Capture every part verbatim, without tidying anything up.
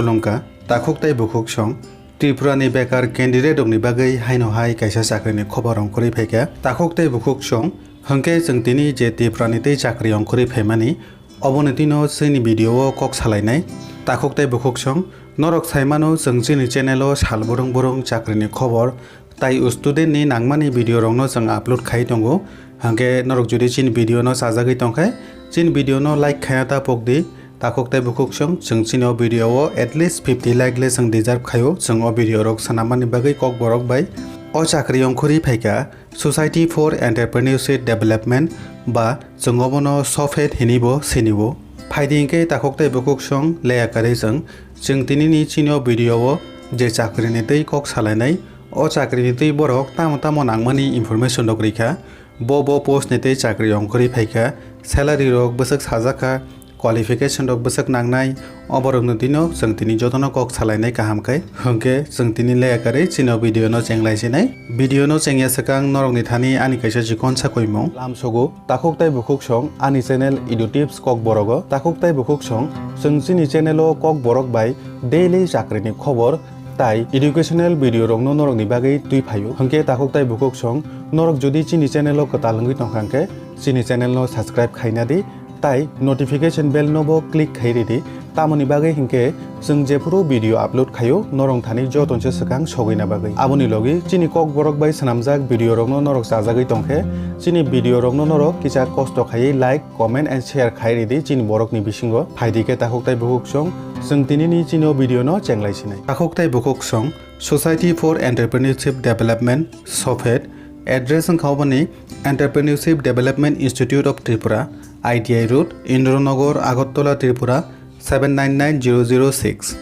Khulumkha, takhuk tei bukhuk song, Tripura ni bekar candidate rokni bagwi haino hai kaisa chakri ni khobor ongkhorwi phaikha. Takhuk tei bukhuk song, hwnkhe chwng tini je Tripura ni tei chakri ongkhorwi phaimani, oboni twino chini video o kok salainai. Takhuk tei bukhuk song, norok saimano chwng chini channel o sal burung burung chakri ni khobor, tai student ni nangmani video rokno chwng upload khai tongo. Hwnkhe norok jodi chini video no chajagwi tongkhe, chini video no like khaina ta pokdi. Takhuk tei bukhuk song, chwng chini o video o at least fifty like le chwng deserve khaio. Chwng o video rok swnamani bagwi Kokborok bai o chakri ongkhorwi phaikha Society for Entrepreneurship Development, ba chwng obono SOFED hinwi bo sinio. Phaidi hwnkhe takhuk tei bukhuk song leya karwi chwng, chwng tinini chini o video o je chakri ni twi kok salainai, o chakri ni twi borok tamo tamo nangmani information rok rikha. Bo bo post ni tei chakri ongkhorwi phaikha, salary rok bwswk sajakha, qualification rok bwswk nangnai, oborokno twino chwng tini jotono kok salainai kaham khe. Hwnkhe chwng tini leya karwi chini o video no chenglai sinai. Video no chengya swkang norokni thani ani kaisa chikon sakoimung lamsogo. Takhuk tei bukhuk song ani channel Edu Tips Kokborok o. Takhuk tei bukhuk song, chwng chini channel o Kokborok bai daily chakri ni khobor tai educational video rokno norokni bagwi twi phaio. Hwnkhe takhuk tei bukhuk song, norok jodi chini channel o kwtal wngwi tongkha hwnkhe chini channel no subscribe khaina di, tai notification bell no bo click khai ridi. Tamoni bagwi hinkhe chwng jephuru video upload khaio, norok thani joto se swkang sogwina bagwi. Aboni logi chini Kokborok bai swnamjak video rokno norok chajagwi tongkhe, chini video rokno norok kisa kosto khaiwi like, comment and share khai ridi chini borokni bisingo. Phaidi khe takhuk tai bukhuk song, chwng tinini chini o video no chenglai sinai. Takhuk tai bukhuk song, Society for Entrepreneurship Development, SOFED, address wngkha oboni Entrepreneurship Development Institute of Tripura, I T I Road, Indranagar, Agartala, Tripura, seven nine nine zero zero six.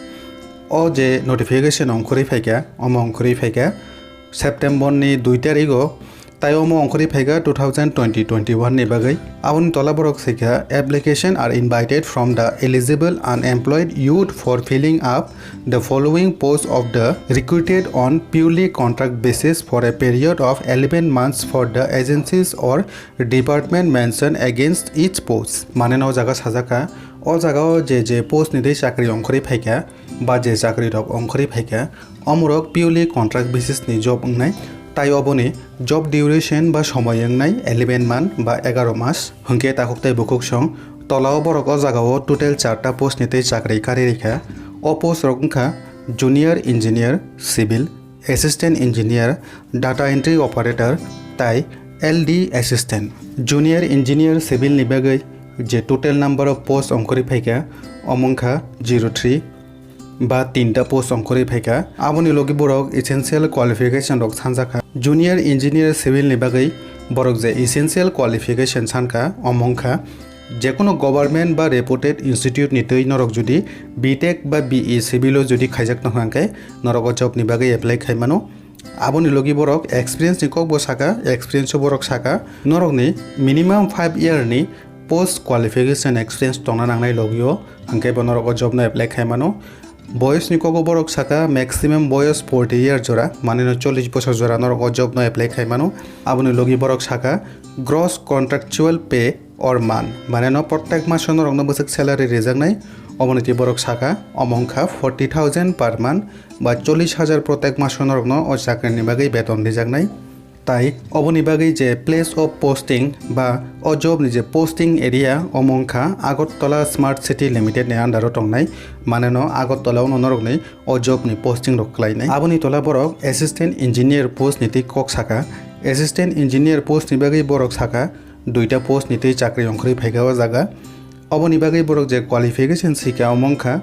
O je notification ongkhorwi phaikha, omo ongkhorwi phaikha September ni dui tarigo, tai omo ongkhorwi phaikha two thousand twenty twenty-one ni bagwi. Aboni tola borok swikha, "Application are invited from the eligible unemployed youth for filling up the following post of the recruited on purely contract basis for a period of eleven months for the agencies or department mentioned against each post." Mane no jaga sajaka, o jaga o je je post ni tei chakri ongkhorwi phaikha, ba je chakri rok ongkhorwi phaikha, omorok purely contract basis ni job wngnai, tai oboni job duration ba somoi wngnai eleven month ba egaro mas. Hwnkhe takhuk tai bukhuk song, tola o borok o jaga o total charta post ni tei chakri kari rikha. O post rok wngkha Junior Engineer Civil, Assistant Engineer, Data Entry Operator, tai L D Assistant. Junior Engineer Civil ni bagwi je total number of post ongkhorwi phaikha, omo wngkha zero three ba tinta post ongkhorwi phaikha. Aboni logi borok essential qualification rok sanjakha. Junior Engineer Civil ni bagwi borok je essential qualification sankha, omo wngkha, jekunu government ba reputed institute ni twi norok jodi B Tech ba B E Civil o jodi khaijak tongkha hwnkhe norok o job ni bagwi apply khai mano. Aboni logi borok experience ni kokbo saka, experience o borok saka norokni minimum five year ni post qualification experience tongna nangnai logio, hwnkhe bo norok o job no apply khai mano. Boyos ni kogo borok saka maximum boyos forty year jora, mane no chollish bosor jora norok o job no apply khai mano. Aboni logi borok saka gross contractual pay or month, mane no protek maso norok no bwswk salary rijaknai. Oboni twi borok saka omo wngkha forty thousand per month, ba chollish hajar protek maso norok no o chakri ni bagwi beton rijaknai. Tai oboni bagwi je place of posting ba o job ni je posting area, omo wngkha Agartala Smart City Limited ni under o tongnai, mane no Agartala o no norok ni o job ni posting rok khlai nai. Aboni tola borok assistant engineer post ni twi kok saka. Assistant engineer post ni bagwi borok saka duita post ni twi chakri ongkhorwi phaikha o jaga. Oboni bagwi borok je qualification sika, omo wngkha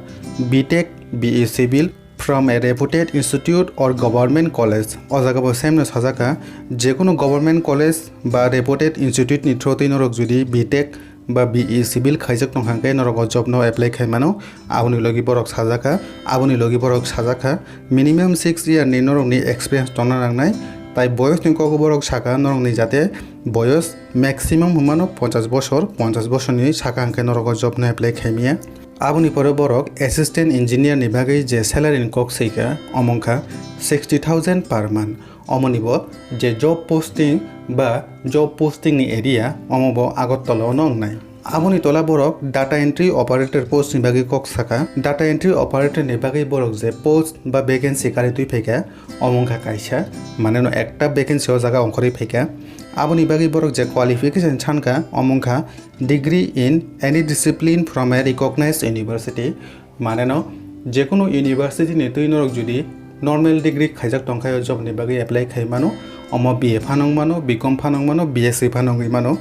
B Tech, B E Civil, from a reputed institute or government college. O jaga bo same no sajaka, jekunu government college ba reputed institute ni through twi norok jodi B Tech ba B E Civil khaijak tongkha hwnkhe norok o job no apply khai mano. Aboni logi borok sajaka, aboni logi borok sajaka minimum six year ni norok ni experience tongna nangnai. Tai boyos ni kogo borok saka norok ni jate boyos maximum hwnmano ponchash bosor, ponchash bosor ni saka hwnkhe norok o job no apply khai maya. Aboni pore borok assistant engineer ni bagwi je salary ni kok swi kha, omo wngkha sixty thousand per month. Omoni bo je job posting ba job posting ni area, omo bo Agartala o no wngnai. Aboni tola borok data entry operator post ni bagwi kok saka. Data entry operator ni bagwi borok je post ba vacancy kari twi phaikha, omo wngkha kaisa, mane no ekta vacancy o jaga ongkhorwi phaikha. Aboni bagwi borok je qualification sankha, omo wngkha degree in any discipline from a recognized university. Mane no jekunu university ni twi norok jodi normal degree khaijak tongkha, o job ni bagwi apply khai mano, omo B A phano wng mano, B Com phano wng mano, B S C phano wngwi mano.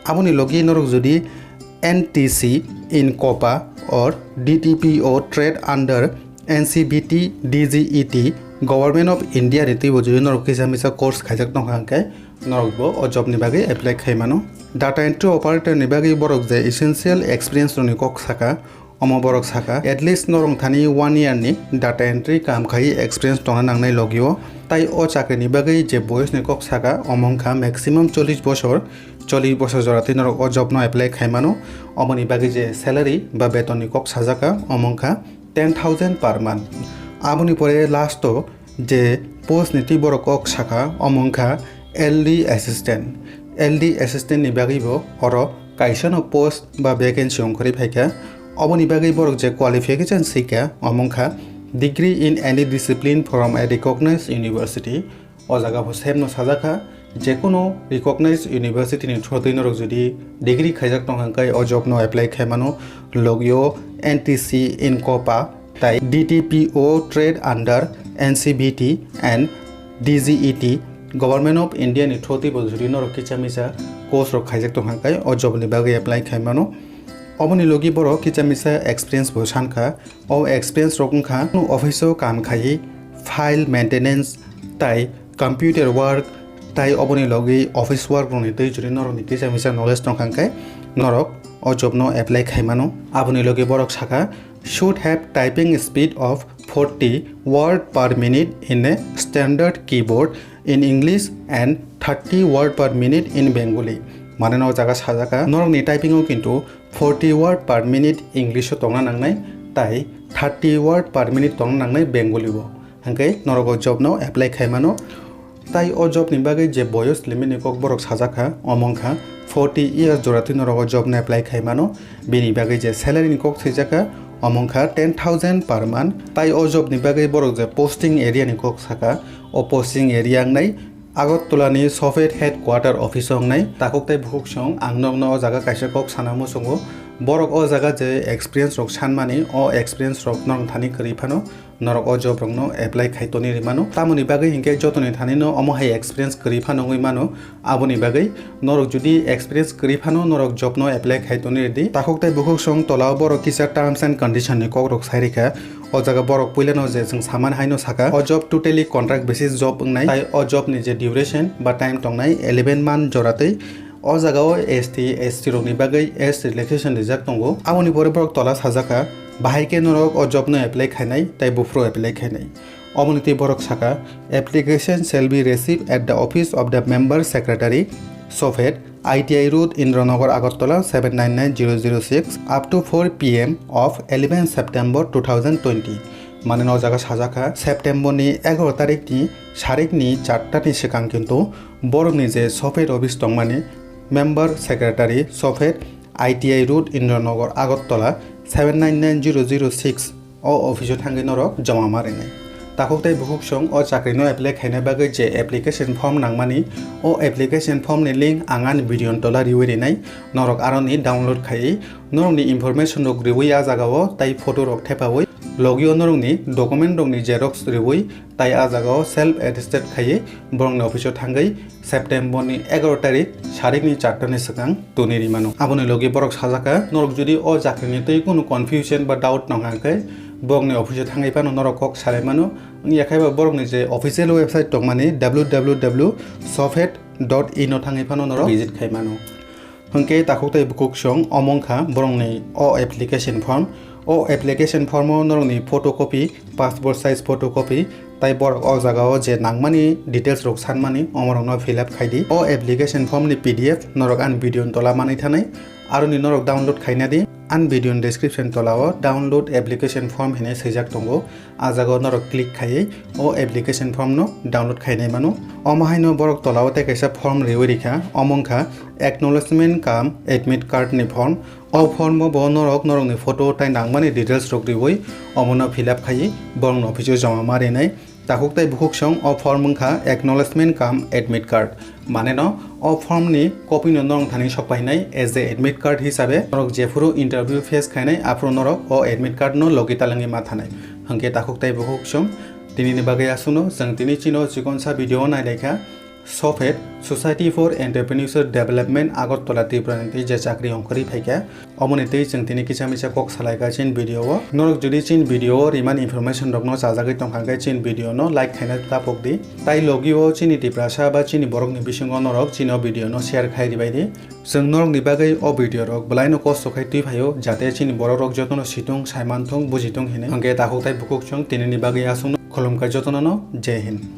Aboni logi norok jodi N T C in COPA or D T P O trade under N C B T D G E T, Government of India ni twibo jodi norok kisa misa course khaijak tongkha hwnkhe norok bo o job ni bagwi apply khai mano. Data entry operator ni bagwi borok je essential experience rokni kok saka, omo borok saka, at least norok thani one year ni data entry kam khai experience tongna nangnai logio. Tai o chakri ni bagwi je boyos ni kok saka, omo wngkha maximum chollish bosor, chollish bosor jora twi norok o job no apply khai mano. Omoni bagwi je salary ba beton ni kok sajaka, omo wngkha ten thousand per month. Aboni pore last o je post ni twi borok kok saka, omo wngkha L D assistant. L D assistant ni bagwi bo oro kaisa no post ba vacancy ongkhorwi phaikha. Oboni bagwi borok je qualification swikha, omo wngkha degree in any discipline from a recognized university. O jaga bo same no sajakha, jekunu recognized university ni through twi norok jodi degree khaijak tongkha hwnkhe o job no apply khai mano. Logio N T C in COPA tai D T P O trade under N C B T and D G E T, Government of India ni through twi bo jodi norok kisa misa course rok khaijak tongkha hwnkhe o job ni bagwi apply khai mano. Oboni logi borok kisa misa experience bo sankha. O experience rok wngkha office o kam khai, file maintenance tai computer work tai oboni logi office work rokni twi jodi norokni kisa misa knowledge tongkha hwnkhe norok o job no apply khai mano. Aboni logi borok saka, should have typing speed of forty word per minute in a standard keyboard in English and thirty word per minute in Bengali. Mane no jaga sajaka norokni typing o kintu forty word per minute English o tongna nangnai, tai thirty word per minute tongna nangnai Bengali o. Hwnkhe norok o job no apply khai mano. Tai o job ni bagwi je boyos limit ni kok borok sajak kha, omo wngkha forty years jora twi norok o job no apply khai mano. Bini bagwi je salary ni kok swijak kha, omo wngkha ten thousand per month. Tai o job ni bagwi borok je posting area ni kok saka, o posting area wngnai Agartala ni Sofed headquarter office o wngnai. Takhuk tai bukhuk song ang nokno o jaga kaisa kok sana muchungo. Borok o jaga je experience rok sanmani, o experience rok norok thani kwrwi phano norok o job rokno apply khai toni rwi mano. Tamoni bagwi hinkhe jotoni thani no omo hai experience kwrwi phano wngwi mano. Aboni bagwi norok jodi experience kwrwi phano norok job no apply khai toni rwdi. Takhuk tai bukhuk song tola o borok kisa terms and condition ni kok rok sai rikha. O jaga borok puilano je chwng samani haino saka, o job totally contract basis job wngnai, tai o job ni je duration ba time tongnai eleven month jora twi. O jaga o S T, S T rokni bagwi age relaxation rijak tongo. Aboni pore borok tola sajak kha, bahai khe norok o job no apply khainai tai buphuru apply khainai. Oboni twi borok saka, application shall be received at the office of the member secretary, Sofed, I T I Road, Indranagar, Agartala, seven nine nine zero zero six, up to four P M of eleven September two thousand twenty. Mane no jaga sajak kha, September ni egaro tarik ni sarik ni charta ni swkang kintu borok ni je Sofed office tongmani, member secretary, Sofed, I T I Road, Indranagar, Agartala, seven nine nine zero zero six. O office o thangwi norok joma ma rinai. Takhuk tai bukhuk song o chakri no apply khaina bagwi je application form nangmani, o application form ni link ang ani video ni tola riwi rinai, norok aroni download khaiwi norokni information rok riwi a jaga o tai photo rok thepawi logio norokni document rokni xerox riwi tai a jaga o self attested khaiwi borokni office o thangwi September ni egaro tarik sarik ni charta ni swkang tuni rimano. Aboni logi borok sajak kha, norok jodi o chakri ni twi kunu confusion ba doubt nong kha khe, borokni office o thangwi phano norok kok salai mano. Wngya khe ba borokni je official website tongmani W W W sofed dot in o thangwi phano norok visit khai mano. Hwnkhe takhuk tai bukhuk song omo wngkha borokni o application form. O application form o norokni photocopy, passport size photocopy, tai borok o jaga o je nangmani details rok sanmani omorokno fill up khai di. O application form ni P D F norok ani video ni tola manwi thanai, aroni norok download khaina di. Ang video ni description tola o download application form hinwi swijak tongo. A jaga o norok click khaiwi o application form no download khainai mano. Omo haino borok tola o tei kaisa form riwi rikha, omo wngkha acknowledgement cum admit card ni form. O form o bo norok norokni photo tei nangmani details rok riwi omono fill up khaiwi borokni office o joma ma rinai. Takhuk tei bukhuk song o form wngkha acknowledgement cum admit card. Mane no o form ni copy no norok thani sok painai as a admit card hisabe norok jephuru interview face khainai aphuru norok o admit card no logi talangwi ma thanai. Hwnkhe takhuk tei bukhuk song tini ni bagwi aswkno chwng tini chini o chikonsa video o nailaikha. SOFED, Society for Entrepreneurship Development, Agartala, Tripura ni twi je chakri ongkhorwi phaikha, omoni twi chwng tini kisa misa kok salaikha chini video o. Norok jodi chini video o rimani information rokno chajagwi tongkha hwnkhe chini video no like khaina tapok di. Tai logi o chini Tiprasa ba chini borokni bisingo norok chini o video no share khai ribai di. Chwng norokni bagwi o video rok bwlaino kosto khai twi phaio, jate chini borok rok jotono situng, saimanthung, bujitung hinwi. Hwnkhe takhuk tai bukhuk chwng tinini bagwi aswkno khulumkha jotono no, Jai Hind.